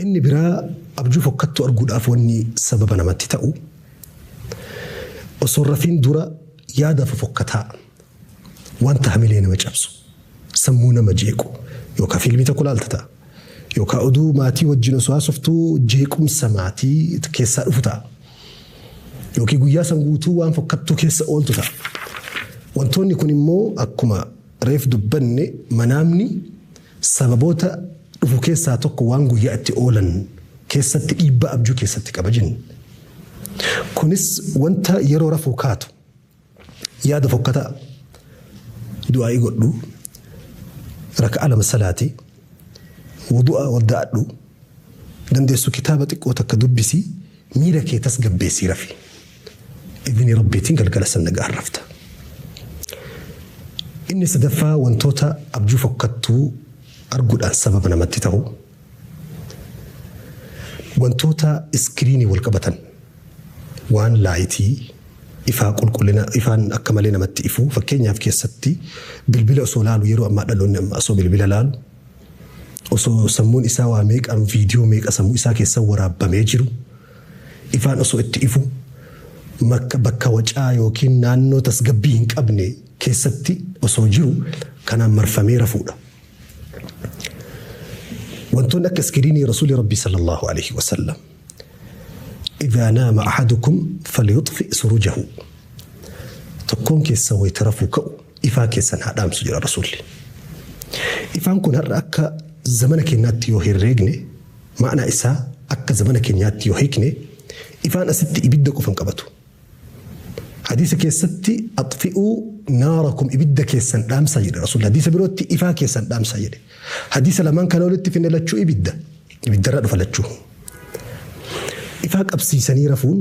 Inni biraa abjuu fokkattuu arguudhaaf wanni sababa namatti ta'u osoo rafiin dura yaada fofokkataa wanta hamilee nama cabsu sammuu nama jeequ yookaan fiilmii tokko laalta ta'a yookaan oduu maatii wajjin osoo haasoftuu jeequmsa maatii keessaa dhufu ta'a yookiin guyyaa san guutuu waan fokkattuu keessa ooltu ta'a. Wantoonni kun immoo akkuma reef dubbanne manaamni sababoota dhufu keessaa tokko waan guyyaa itti oolan keessatti dhiibbaa abjuu keessatti qaba jenna. Kunis wanta yeroo rafuu kaatu yaada fokkataa du'aa'ii godhu raka'a lama salaati wudu'a wadda'adhu dandeessu kitaaba xiqqoo takka dubbisii miira kee tasgabbeessii rafi. Idni rabbiitiin galgala san nagaan rafta. Inni sadaffaa wantoota abjuu fokkattuu arguudhaan sababa namatti ta'u wantoota iskiriinii wal qabatan waan laayitii ifaa qulqullina ifaan akka malee namatti ifu fakkeenyaaf keessatti bilbila osoo laalu yeroo ammaa dhaloonni amma osoo bilbila laalu osoo sammuun isaa waa meeqaan viidiyoo meeqa sammuu isaa keessa waraabamee jiru ifaan osoo itti ifu bakka wacaa yookiin naannoo tasgabbii hin qabne keessatti osoo jiru kanaan marfamee rafuudha. Wantoonni akka iskiriinii rasuulli rabbii sallallahu alaihi wasallam إذا نام أحدكم فليطفئ سروجه tokkoon keessa wayita rafuu ka'u ifaa keessan haa dhaamsu jedha rasuulli. Ifaan kun har'a akka zamana keenyaatti yoo herreegne ma'anaa isaa akka zamana keenyaatti yoo hiikne ifaan asitti ibidda qofan qabatu. Hadiisa keessatti axfi'uu naarakum ibidda keessan dhaamsaa jedhe rasuulli. Hadiisa birootti ifaa keessan dhaamsaa jedhe. Hadiisa lamaan kana walitti finne lachuu ibidda. Ibiddarraa dhufa lachuu. Ifaa qabsiisanii rafuun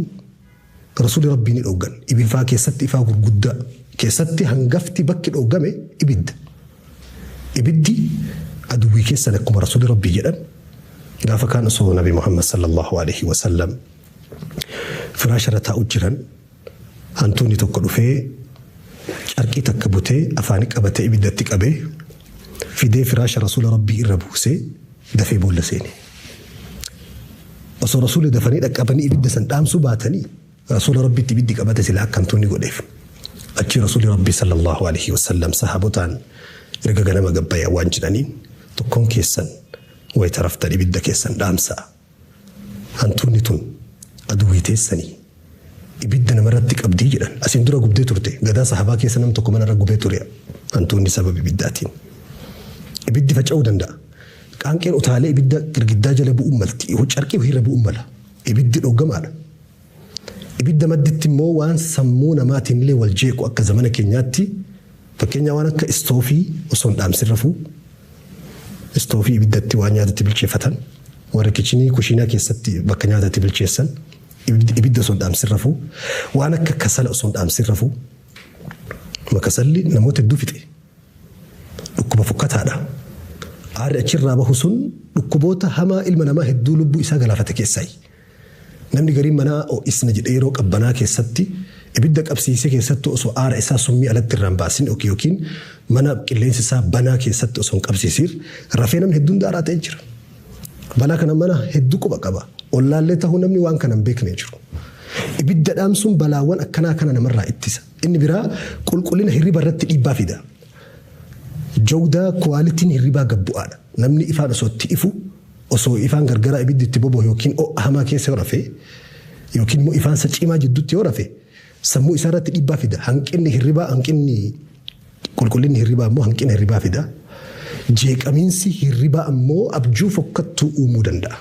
rasuulli rabbii ni dhooggan. Ifaa keessatti ifaa gurguddaa keessatti hangafti bakki dhooggame ibidda. Ibiddi aduwwii keessan akkuma rasuulli rabbii jedhan gaafa kaan osoo nabi Muhammad sallallahu alaihi wasallam firaasharra taa'u jiran hantuunni tokko dhufee carqii takka butee afaani qabatee ibiddatti qabee fidee firaasha rasuula rabbii irra buusee dafee boolla seene. Osoo rasuulli dafanii dhaqqabanii ibidda san dhaamsuu baatanii rasuula rabbiitti ibiddi qabate sila akka hantuunni godheef. Achi rasuulli rabbii sallallahu alaihi wasallam sahaabotaan erga ganama gabbayyaa waan jedhaniin tokkoon keessan wayita raftan ibidda keessan dhaamsaa. Hantuunni tun aduwwii teessanii ibidda namarratti qabdii jedhan asiin dura gubdee turte gadaa sahabaa keessa nam tokko manarra gubee ture hantuunni sababa ibiddaatiin. Ibiddi faca'uu danda'a. Qaanqeen utaalee ibidda girgiddaa jala bu'uun malti carqii wahiirra bu'uun mala. Ibiddi dhoggamaadha. Ibidda madditti immoo waan sammuu namaatiin illee wal jeequ akka zamana keenyaatti fakkeenya waan akka istoofii osoo hin dhaamsin rafuu istoofii ibiddatti waan nyaatatti bilcheeffatan warra kichinii kushiinaa keessatti bakka nyaatatti bilcheessan ibidda osoo hin dhaamsin rafuu waan akka kasala osoo hin dhaamsin rafuu makasalli namoota hedduu fixe dhukkuba fokkataadha. Aarri achirraa bahu sun dhukkuboota hamaa ilma namaa hedduu lubbuu isaa galaafate keessaayi. Namni gariin manaa ho'isna jedhee yeroo qabbanaa keessatti ibidda qabsiisee keessattuu osoo aara isaa summii alatti irraan baasin yookiin mana qilleensi isaa banaa keessatti osoo hin qabsiisiin rafee namni hedduun daaraa ta'ee jira. Balaa kana mana hedduu quba qaba. Ollaallee ta'uu namni waan kana hin beekne jiru. Ibidda dhaamsuun balaawwan akkanaa kana namarraa ittisa. Inni biraa qulqullina hirriba irratti dhiibbaa fida. Jawdaa kuwaalitiin hirribaa gad bu'aadha. Namni ifaan osoo itti ifu osoo ifaan gargaraa ibiddi itti bobo'u yookiin ho'a hamaa keessa yoo rafe yookiin immoo ifaan isa cimaa jidduutti yoo rafe sammuu isaa irratti dhiibbaa fida. Hanqinni hirribaa hanqinni qulqullinni hirribaa immoo hanqina hirribaa fida. Jeeqamiinsi hirribaa ammoo abjuu fokkattuu uumuu danda'a.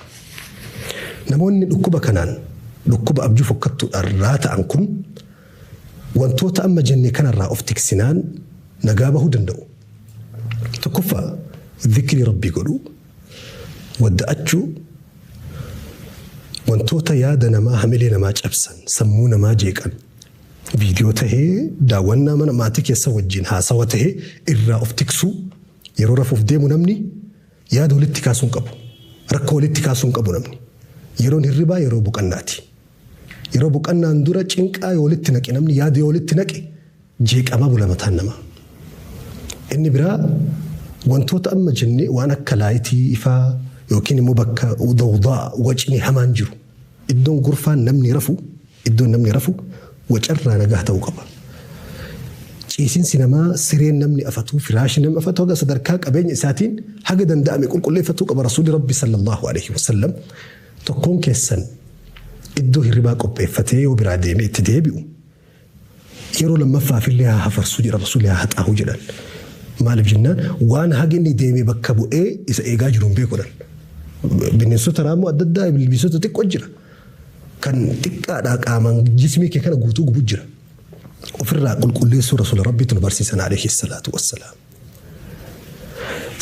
Namoonni dhukkuba kanaan dhukkuba abjuu fokkattuudhaan raata'an kun wantoota amma jenne kanarraa of tiksinaan nagaa bahuu danda'u. Tokkoffaa dhikrii rabbii godhuu, wadda'achuu, wantoota yaada namaa hamilee namaa cabsan, sammuu namaa jeeqan, viidiyoo tahee daawwannaa mana maatii keessa wajjin haasawa tahee irraa of tiksuu yeroo rafuuf deemu namni yaada walitti kaasuu hin qabu. Rakkoo walitti kaasuu hin qabu namni. Yeroon hirribaa yeroo boqannaati. Yeroo boqannaan dura cinqaa yoo walitti naqe namni yaada yoo walitti naqe jeeqamaa bula mataan namaa. Inni biraa wantoota amma jenne waan akka laayitii ifaa Yookiin immoo bakka dawdaa wacni hamaan jiru. Iddoon gurfaan namni rafu, iddoon namni rafu wacarraa nagaa ta'uu qaba. Ciisinsi namaa, sireen namni afatu, firaashni namni afatu haga sadarkaa qabeenya isaatiin haga danda'ame qulqulleeffatuu qaba. Rasuulli Rabbi sallallahu alaihi wasallam tokkoon keessan iddoo hirribaa qopheeffatee yoo biraa deemee itti deebi'u yeroo lammaffaaf illee haa hafarsuu jedha Rasuulli, haa haxaahu jedhan. Maaliif jennaan waan haga inni deemee bakka bu'ee isa eegaa jiru hin beeku jedhan. Bineensota raammoo adda addaa, ilbiisota xiqqoo jira. Kan xiqqaadhaa qaamaan jismii kee kana guutuu gubu jira. Ofirraa qulqulleessuu Rasuula Rabbiitu nu barsiisan alayhi salaatu wassalaam.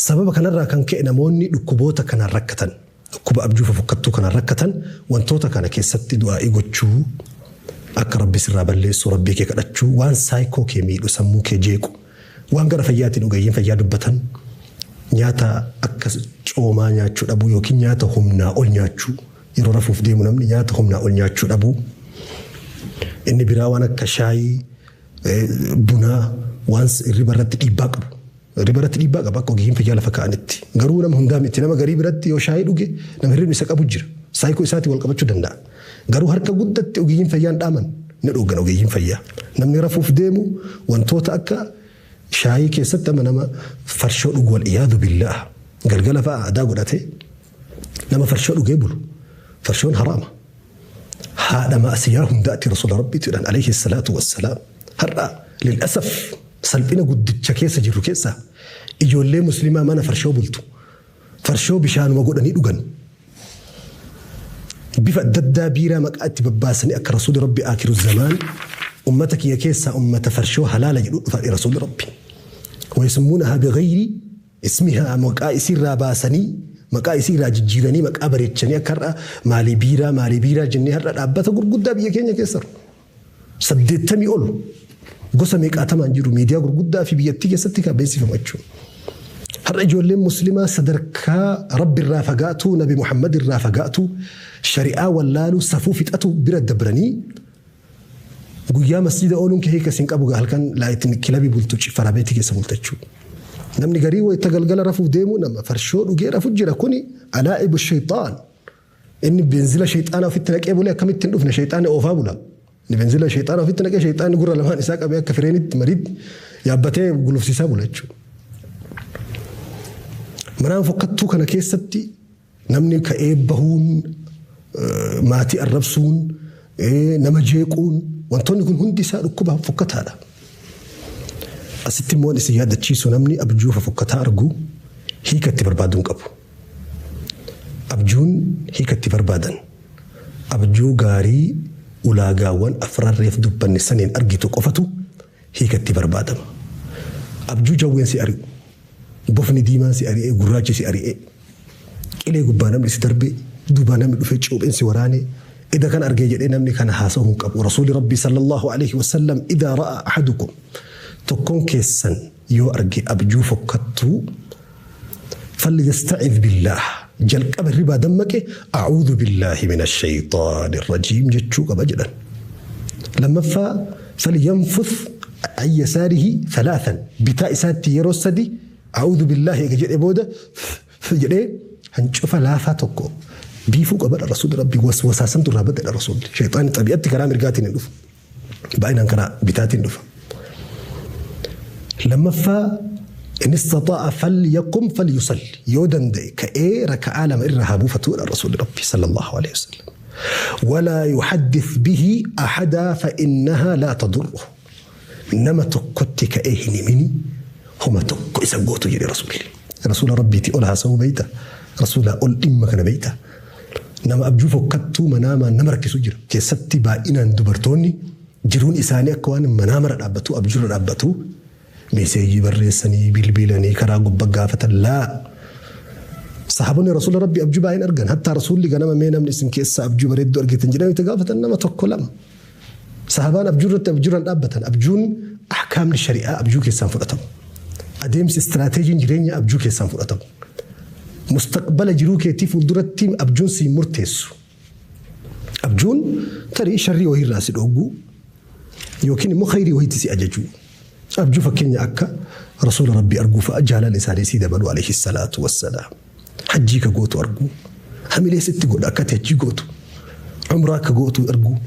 Sababa kanarraa kan ka'e namoonni dhukkuboota kanaan rakkatan, dhukkuba abjuu fofokkattuu kanaan rakkatan, wantoota kana keessatti du'aa'ii gochuu, akka Rabbi sirraa balleessu Rabbii kee kadhachuu, waan saayikoo kee miidhu, sammuu kee jeequ, waan gara fayyaatiin ogeeyyiin fayyaa dubbatan, nyaata akka coomaa nyaachuu dhabuu yookiin nyaata humnaa ol nyaachuu, yeroo rafuuf deemu namni nyaata humnaa ol nyaachuu dhabuu. Inni biraa waan akka shaayii, bunaa, waan hirriba irratti dhiibbaa qabu. Hirriba irratti dhiibbaa qaba akka ogeeyyiin fayyaa lafa kaa'anitti. Garuu nama hundaa miti, nama garii biratti yoo shaayii dhuge nama hirribni isa qabu jira. Saayikoo isaatii wal qabachuu danda'a. Garuu harka guddatti ogeeyyiin fayyaan dhaaman ni dhooggan ogeeyyiin fayyaa. Namni rafuuf deemu wantoota akka shaayii keessatti amma nama farshoo dhugu, wal iyaadu billaah, galgala fa'a aadaa godhatee nama farshoo dhugee bulu. Farshoon haraama. Haadha ma'asiyaa hundaatti Rasuula Rabbiitu jedhan alayhi salaatu wassalaam. Har'a lil'asaf salphina guddicha keessa jirru keessa ijoollee musliimaa mana farshoo bultu. Farshoo bishaanuma godhanii dhugan. Bifa adda addaa biiraa maqaa itti babbaasanii akka Rasuulli Rabbi aakiru zamaan ummata kiyya keessaa ummata farshoo halaala jedhu dhufa Rasuulli Rabbi. ويسمونها بغير اسمها, maqaa isiirraa baasanii, maqaa isiirraa jijjiiranii, maqaa bareechanii, akka har'a maalii biiraa maalii biiraa jennee har'a dhaabbata gurguddaa biyya keenya keessa 80 ol gosa meeqaatamaan jiru miidiyaa gurguddaa fi biyyattii keessatti kan beeksifamu jechuudha. Har'a ijoolleen muslimaa sadarkaa Rabbi irraa fagaatu, Nabi Muhammad irraa fagaatu, shari'aa wallaaluu, safuu fixatu bira dabranii guyyaa masjida ooluun kee hiika isin qabu, halkan laayitiin kilabii bultu, farabeetii keessa bultu jechuudha. Namni garii wayita galgala rafuuf deemu nama farshoo dhugee rafu jira, kuni alaa'ibu shayxaan. Inni beenzila shayxaanaa ofitti naqee bulee akkamitti hin dhufne, shayxaanni oofaa bula. Inni beenzila shayxaanaa ofitti naqee shayxaanni gurra lamaan isaa qabee akka fireenitti mariitti yaabbatee gulufsiisaa bula jechuudha. Manaan fokkattuu kana keessatti namni ka'ee bahuun, maatii arrabsuun, nama jeequun, wantoonni kun hundi isaa dhukkuba fokkataadha. Asitti immoo isin yaadachiisu, namni abjuu fofokkataa argu hiika itti barbaaduu hin qabu. Abjuun hiika itti barbaadan, abjuu gaarii ulaagaawwan afran reef dubbanne saniin argitu qofatu hiika itti barbaadama. Abjuu jawween si ari'u, bofni diimaan si ari'ee, gurraachi si ari'ee, qilee gubbaa namni si darbee, duubaa namni dhufee cuupheen si waraanee, ida kan argee jedhee namni kana haasa'uu hin qabu. Rasuulli Rabbii sallallahu alaihi wasallam إذا رأى أحدكم, tokkoon keessan yoo arge abjuu fokkattuu, فليستعذ بالله, jalqaba hirribaa dammaqe أعوذ بالله من الشيطان الرجيم jechuu qaba jedhan. Lammaffaa فلينفث عن يساره ثلاثا, bitaa isaatti yeroo sadi أعوذ بالله eega jedhee booda jedhee hancufa laafaa tokko biifuu qabadha Rasuulli Rabbii, waswasaasantu irraa badadha Rasuulli. Shayxaanni xabi'atti karaa mirgaatiin hin dhufu. Baay'inaan karaa bitaatiin dhufa. Lammaffaa إن استطاع فليقم فليصل, yoo danda'e ka'ee raka'aa lama irra haa buufatudha Rasuulli Rabbi sallallahu alaihi wasallam. ولا يحدث به أحدا فإنها لا تضره. Nama tokkotti ka'ee hin himini, homa tokko isa gootu jedhe Rasuulli. Rasuula Rabbiitii ol haasa'uu beeyta. Rasuula ol dhimma kana beeyta. Nama abjuu fokkattuu manaamaan nama rakkisu jira. Keessatti baay'inaan dubartoonni jiruun isaanii akka waan manaamara dhaabbatu, abjuurra dhaabbatu, meeseejii barreessanii bilbilanii karaa gubbaa gaafatan laa. Sahaabonni Rasuula Rabbii abjuu baay'een argan. Hattaa Rasuulli ganama mee namni isin keessa abjuu bareedduu argitan jedhanii itti gaafatan, nama tokko lama. Sahabaan abjuu irratti abjuurraan dhaabbatan. Abjuun ahkaamni shari'aa abjuu keessaan fudhatamu. Adeemsi istiraateejiin jireenya abjuu keessaan fudhatamu. Mustaqbala jiruu keetii fuulduratti abjuun si murteessu. Abjuun tarii sharrii wayiirraa si dhogguu yookiin immoo khayrii wayiitti si ajajuu. Abjuu fakkeenya akka Rasuula Rabbii arguu fa'a, jaalala isaanii si dabalu alayhi salaatu wassalaam. Hajjii ka gootu arguu. Hamilee sitti godha akka ati hajjii gootu. Umraa ka gootu arguu.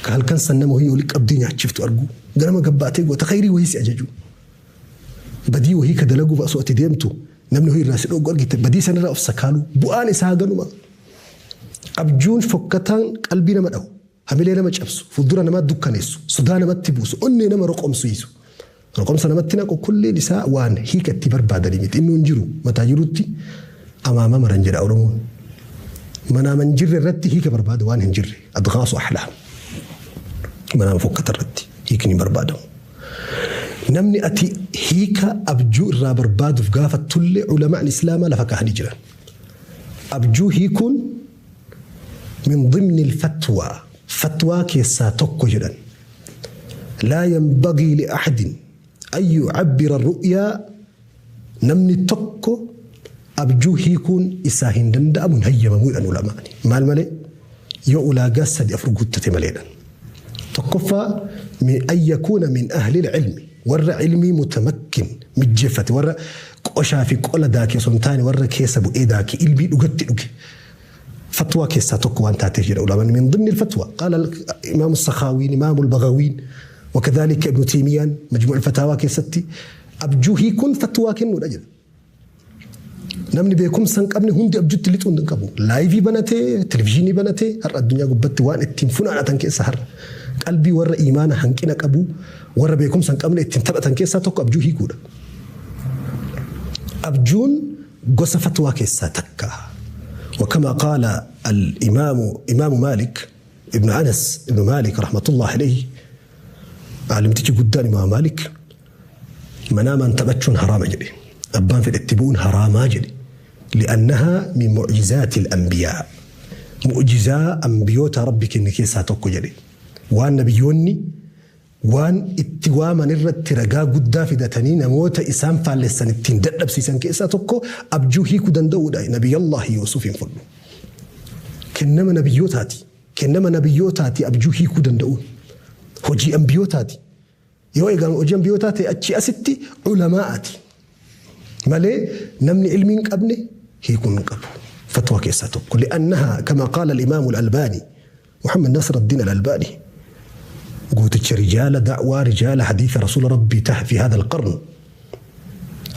Ka halkan san nama wahii oli qabdee nyaachiftu arguu. Ganama gabbaatee goota khayrii wahii si ajaju. Badii wahii ka dalaguuf osoo ati deemtu namni wahii irraa si dhooggu argite badii sanirraa of sakaaluu. Bu'aan isaa ganuma. Abjuun fokkataan qalbii nama dhahu. Hamilee nama cabsu, fuuldura namaa dukkaneessu, sodaa namatti buusu, onnee nama roqomsiisu. Roqomsa namatti naqu kulleen isaa waan hiika itti barbaadanii miti. Inni hin jiru mataa jirutti amaama maran jedha Oromoon. Manaama hin jirre irratti hiika barbaada waan hin jirre. Adghaasu ahlaam. Manaama fokkata irratti hiikni hin barbaadamu. Namni ati hiika abjuu irraa barbaaduuf gaafattullee ulamaan Islaamaa lafa kaahanii jiran. Abjuu hiikuun min dimni fatwaa, fatwaa keessaa tokko jedhan. Laa yanbagii li ahadin an yucabbira ru'yaa, namni tokko abjuu hiikuun isaa hin danda'amu, hin hayyamamu jedhan ulamaani. Maal malee? Yoo ulaagaa sadi afur guuttate maleedhan. Tokkoffaa, an yakuuna min ahli ilmi, warra ilmii mutamakkin mijjeeffate, warra qoshaa fi qola daakee osoo hin taane warra keessa bu'ee daakee ilmii dhugatti dhuge. Fatwaa keessaa tokko waan taateef jedha ulamaan, min dimni fatwa qaala imaamu Sakhaawiin, imaamu Bagawiin, wakadhalika Ibnu Tiimiyaan Majmuu Fataawaa keessatti abjuu hiikuun fatwaa kennuudha jedha. Namni beekumsa hin qabne hundi abjuutti lixuu hin qabu. Live banatee, televizyiinii banatee, har'a addunyaa gubbatti waan ittiin funaanatan keessa, har'a qalbii warra imaana hanqina qabu, warra beekumsa hin qabne ittiin taphatan keessaa tokko abjuu hiikuudha. Abjuun gosa fatwaa keessaa takka. وكما قال الإمام إمام مالك ابن أنس، ابن مالك رحمة الله عليه، عالمtichi guddaan Imaam Maalik, manaamaan taphachuun haraama jedhe. Abbaan fedhetti bu'uun haraamaa jedhe. لأنها من معجزات الأنبياء، mu'jizaa ambiyoota Rabbi kenne keessaa tokko jedhe. Waan nabiyyoonni waan itti waaman irratti ragaa guddaa fidatanii namoota isaan faallessan ittiin dadhabsiisan keessaa tokko abjuu hiikuu danda'uudha. Nabiyyallahi Yuusuf hin fudhu. Kennama nabiyyootaati. Kennama nabiyyootaati abjuu hiikuu danda'uun. Hojii ambiyootaati. Yoo egaa hojii ambiyootaa ta'e, achi asitti ulamaa'aati. Malee namni ilmii hin qabne hiikuu hin qabu. Fatwaa keessaa tokko. لأنها كما قال الإمام الألباني، محمد ناصر الدين الألباني، gooticha رجال دعوة، رجال حديث رسول ربي في هذا القرن،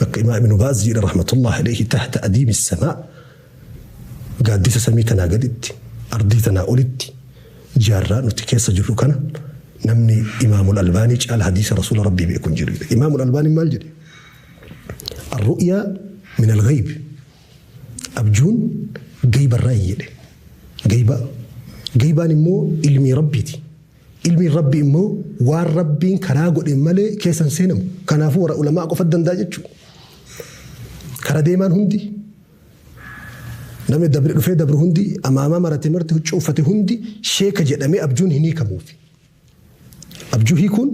akka Imaam Ibn Baaz jedhe رحمة الله عليه، تحت أديم السماء، gaaddisa samii tanaa gaditti, ardii tanaa olitti, jaarraa nuti keessa jirru kana namni Imaamul Albaanii caala hadiisa rasuula Rabbii beeku hin jiru. Imaamul Albaanii maal jedhe? الرؤيا من الغيب، abjuun gaybarraa jedhe. Gayba gaybaan immoo ilmii Rabbiiti. Ilmiin Rabbi immoo waan Rabbiin karaa godhe malee keessan seenamu. Kanaafuu warra ulamaa qofa danda'a jechuudha. Kara deemaan hundi, namni dabre dhufee dabru hundi, amaamaa marate marti, huccuu uffate hundi sheeka jedhamee abjuun hin hiikamuufi. Abjuu hiikuun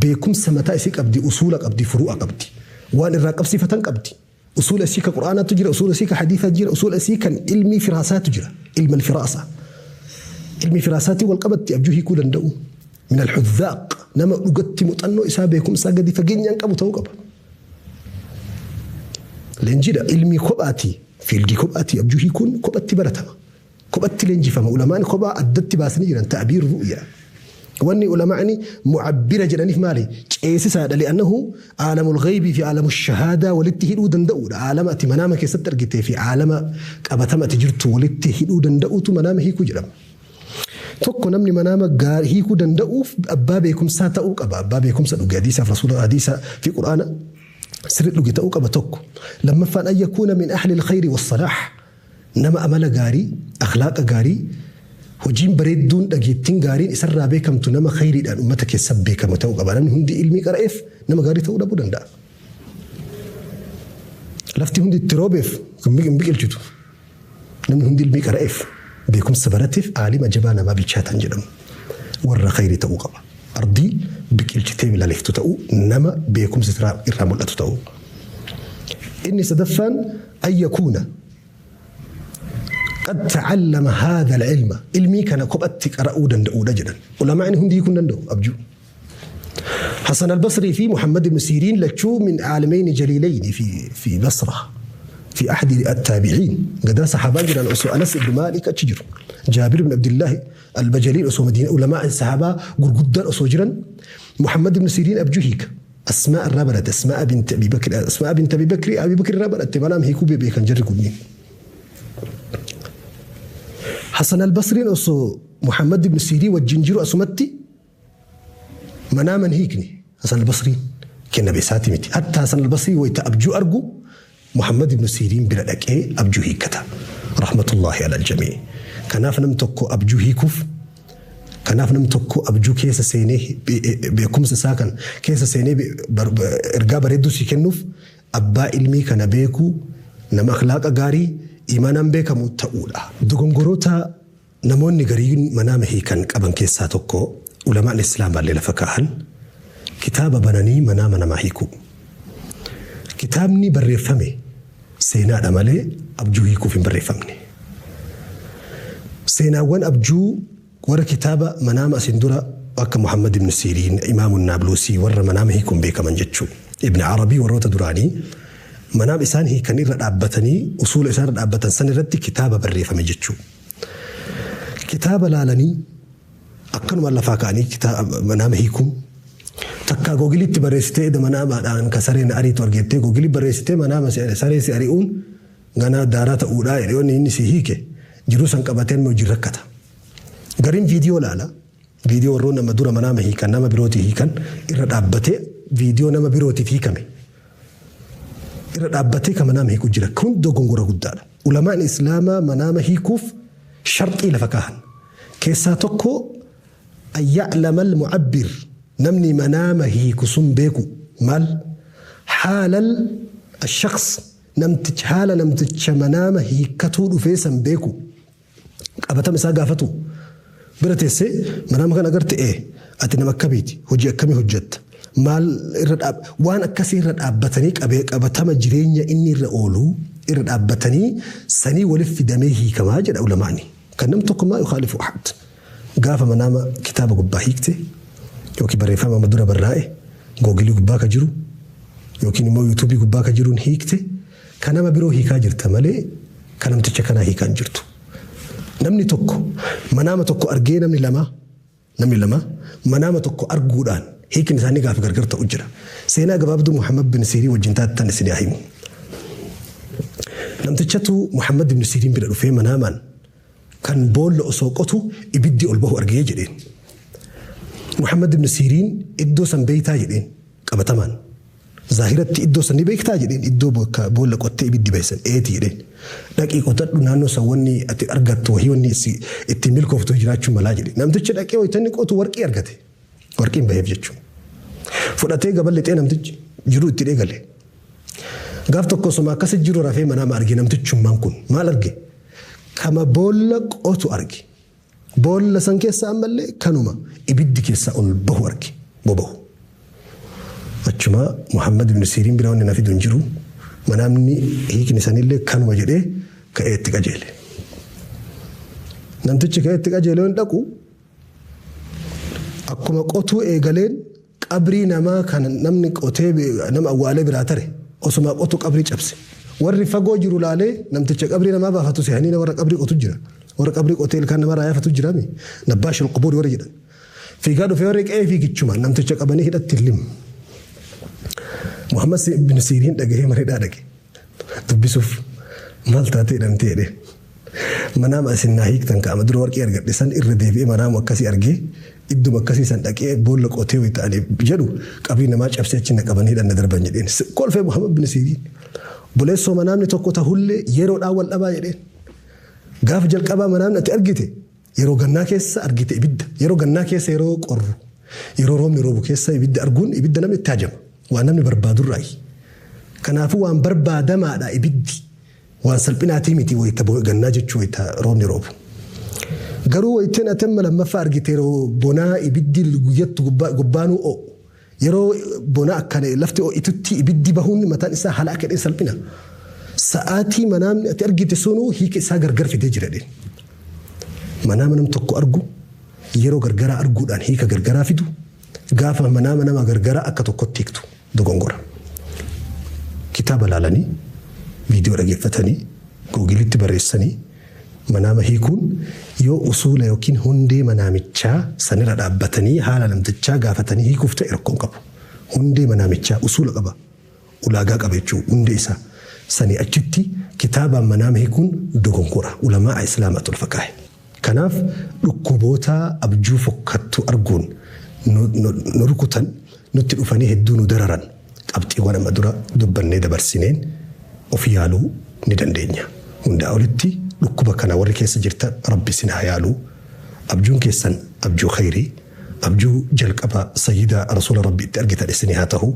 beekumsa mataa isii qabdi, usuula qabdi, furu'a qabdi. Waan irraa qabsiifatan qabdi. Usuula isii ka Qur'aanaatu jira, usuula isii ka hadiisaa jira, usuula isii kan ilmii firaasaatu jira. Ilma alfiraasa. Ilmi firaasaatii wal qabatti abjuu hiikuu danda'u. من الحذاق، nama dhugatti muuxannoo isaa beekumsaa gadi fageenyaan qabu ta'uu qaba. Leenjiidha, ilmii kophaati, field kophaati, abjuu hiikuun kophatti baratama. Kophatti leenjifama. Ulamaan kophaa addatti baasanii jiran تعبير رؤيا. Wanni ulamaani معبرة jedhaniif maali? Ceesisaadha. لأنه عالم الغيب fi عالم الشهادة walitti hidhuu danda'uudha. Aalama ati manaama keessatti argitee fi aalama qabatama ati jirtu walitti hidhuu danda'uutu manaama hiikuu jedhama. Tokko, namni manaama hiikuu danda'uuf abbaa beekumsaa ta'uu qaba. Abbaa beekumsa dhuge, hadiisaaf rasuula, hadiisa fi Qur'aana sirri dhuge ta'uu qaba tokko. Lammaffaan, أن يكون من أهل الخير والصلاح، nama amala gaarii, akhlaaqa gaarii, hojiin bareedduun, dhageettiin gaariin isarraa beekamtu, nama khayriidhaan uummata keessa beekamu ta'uu qaba. Namni hundi ilmii qara'eef nama gaarii ta'uu dhabuu danda'a. Lafti hundi itti roobeef hin biqilchitu. Namni hundi ilmii qara'eef, beekumsa barateef aalima jabaa namaa bilchaatan jedhamu. Warra khayrii ta'uu qaba. Ardii biqilchitee laleeftu ta'uu, nama beekumsa irraa mul'atu ta'uu. Inni sadaffaan, أن يكون قد تعلم هذا العلم، ilmii kana kophatti qara'uu danda'uudha jedhan. Ulamaa'ni hundi hiikuu danda'u abjuu. حسن البصري في محمد بن سيرين lachuu من عالمين جليلين في بصرة. Fi ahdi at-taabi'iin gadaa sahaabaan jiran osoo Anas ibn Maalik achi jiru. Jaabir ibn Abdillahi al-Bajaliin osoo Madiina ulamaa sahaabaa gurguddaan osoo jiran Muhammad ibn Siriin abjuu hiika. Asmaa irraa barate Asmaa bint Abi Bakr Asmaa bint Abi Bakr Abi Bakr irraa barate manaam hiikuu beekan jarri kunniin. Hasan al-Basriin osoo Muhammad ibn Sirii wajjin jiru asumatti manaaman hiikne Hasan al-Basriin kenna beesaati miti. Hatta Hasan al-Basrii wayita abjuu argu Muhammad ibn Siriin bira dhaqee abjuu hiikkata. Rahmatullahi ala al-jamii. Kanaaf nam tokko abjuu hiikuuf kanaaf nam tokko abjuu keessa seenee beekumsa isaa kan keessa seenee ergaa bareedduu si kennuuf abbaa ilmii kana beekuu nama akhlaaqa gaarii imaanaan beekamu ta'uudha. Dogongoroota namoonni gariin manaama hiikan qaban keessaa tokko ulamaan islaamaallee lafa kaa'an kitaaba bananii manaama namaa hiikuu. Kitaabni barreeffame seenaadha malee abjuu hiikuuf hin barreeffamne. Seenaawwan abjuu warra kitaaba manaama asin dura akka Muhammad ibn Siriin, Imaamu Naabluusii warra manaama hiikuun beekaman jechuudha. Ibn Arabii warroota duraanii manaama isaan hiikan irra dhaabbatanii usuula isaan irra dhaabbatan san irratti kitaaba barreeffame jechuudha. Kitaaba laalanii akkanuma lafaa ka'anii manaama hiikuun takkaa googilitti barreessitee manaamaadhaan ka sareen ariitu argettee googilii barreessitee manaama saree si ari'uun ganaa daaraa ta'uudhaa jedhee inni si hiike jiruu san qabateen hojii rakkata. Gariin viidiyoo laala. Viidiyoo warroon nama dura manaama hiikan nama birootii hiikan irra dhaabbatee viidiyoo nama birootiif hiikame. Irra dhaabbatee kan manaama hiiku jira. Kun dogongora guddaadha. Ulamaan islaamaa manaama hiikuuf sharxii lafa kaahan. Keessaa tokko an ya'lama al-mu'abbir namni manaama hiiku sun beeku maal haalal ashaqs namticha haala namticha manaama hiikkatuu dhufee san beeku qabatama isaa gaafatu bira teessee manaama kana agarte ee ati nama akkamiiti hojii akkamii hojjetta maal irra dhaab waan akkasii irra dhaabbatanii qabee qabatama jireenya inni irra oolu irra dhaabbatanii sanii waliif fidamee hiikamaa jedha ulamaani kan nam tokko maa yukhaalifu ahad gaafa manaama kitaaba gubbaa hiikte yookiin barreeffama amma dura barraa'e googilii gubbaa ka jiru yookiin immoo yuutuubii gubbaa ka jiruun hiikte kan nama biroo hiikaa jirta malee kan namticha kanaa hiikaa hin jirtu. Namni tokko manaama tokko argee namni lama manaama tokko arguudhaan hiikni isaanii gaafa gargar ta'u jira. Seenaa gabaabduu Muhammad bin Sirii wajjin taatan isin haa himu. Namtichatu Muhammad bin Siriin bira dhufee manaamaan kan boolla osoo qotu ibiddi ol bahu argee jedheen. Muhammad ibn Siriin iddoo san beektaa jedheen qabatamaan. Zaahiratti iddoo san ni beektaa jedheen iddoo bakka boolla qottee ibiddi bahisan eeti jedheen. Dhaqii qotadhu naannoo san wanni ati argattu wahii wanni ittiin milkooftu jiraachuu malaa jedhe. Namtichi dhaqee wayitanni qotu warqii argate. Warqiin baheef jechuudha. Fudhatee gaballi namtichi jiru itti eegale. Gaaf tokko osuma akkasi jiru rafee manaama arge namtichummaan kun maal arge? Kama boolla qotu arge. Boolla san keessa ammallee kanuma ibiddi keessa ol bahu arge bobahu. Achuma Muhammad ibn Siriin bira wanni na fidu hin jiru manaamni hiikni sanillee kanuma jedhee ka'ee itti qajeele. Namtichi ka'ee itti qajeele hin dhaqu akkuma qotuu eegaleen qabrii namaa kan namni qotee nama awwaalee biraa tare osuma qotu qabrii cabse. Warri fagoo jiru laalee namticha qabrii namaa baafatu seehanii warra qabrii qotu jira. Warra qabrii qotee ilkaan namaa raayafatu jira mi nabbaashil qubuur warra jedhan. Fiigaa dhufee warri qe'ee fiigichuma namticha qabanii hidhatti lim. Muhammad ibn Siriin dhagahee mareedhaa dhaqe. Dubbisuuf maal taatee hidhamtee jedhee. Manaama isin naa hiiktan kaa'ama dura warqii argadhe san irra deebi'ee manaama akkasii argee idduma akkasii san dhaqee boolla qotee wayi ta'anii jedhu qabrii namaa cabsee achi na qabanii hidhanna darban jedheen. Kolfee Muhammad ibn Siriin. Buleessoo manaamni tokko tahullee yeroodhaan wal dhabaa jedheen. Gaafa jalqabaa manaamni ati argite yeroo gannaa keessa argite ibidda yeroo gannaa keessa yeroo qorru yeroo roobni roobu keessa ibidda arguun ibidda namni itti hajama waan namni barbaadurraayi. Kanaafuu waan barbaadamaadha ibiddi waan salphinaatii miti wayita gannaa jechuu wayita roobni roobu. Garuu wayiteen ati amma lammaffaa argite yeroo bonaa ibiddi guyyattu gubbaanuu o'u yeroo bonaa akkana lafti o'itutti ibiddi bahuun mataan isaa haala akka dheen salphina. Sa'aatii manaamni ati argite sunuu hiika isaa gargar fidee jira dheen. Manaama nam tokko argu yeroo gargaraa arguudhaan hiika gargaraa fidu gaafa manaama nama gargaraa akka tokkotti hiiktu dogongora. Kitaaba laalanii Viidiyoo dhageeffatanii googilitti barreessanii manaama hiikuun yoo usuula yookiin hundee manaamichaa sanirra dhaabbatanii haala namtichaa gaafatanii hiikuuf ta'e rakkoon qabu. Hundee manaamichaa usuula qaba. Ulaagaa qaba jechuudha hundee isaa. Sanii achitti kitaabaan manaama hiikuun dogonkora ulamaa islaamaa tolfa kaa'e. Kanaaf dhukkuboota abjuu fokkattu arguun nu rukutan nutti dhufanii hedduu nu dararan qabxiiwwan amma dura dubbannee dabarsineen of yaaluu ni dandeenya. Hundaa olitti dhukkuba kana warri keessa jirtan rabbi isin haa yaaluu. Abjuun keessan abjuu khayrii abjuu jalqaba sayyida rasuula rabbi itti argitan isin haa ta'u.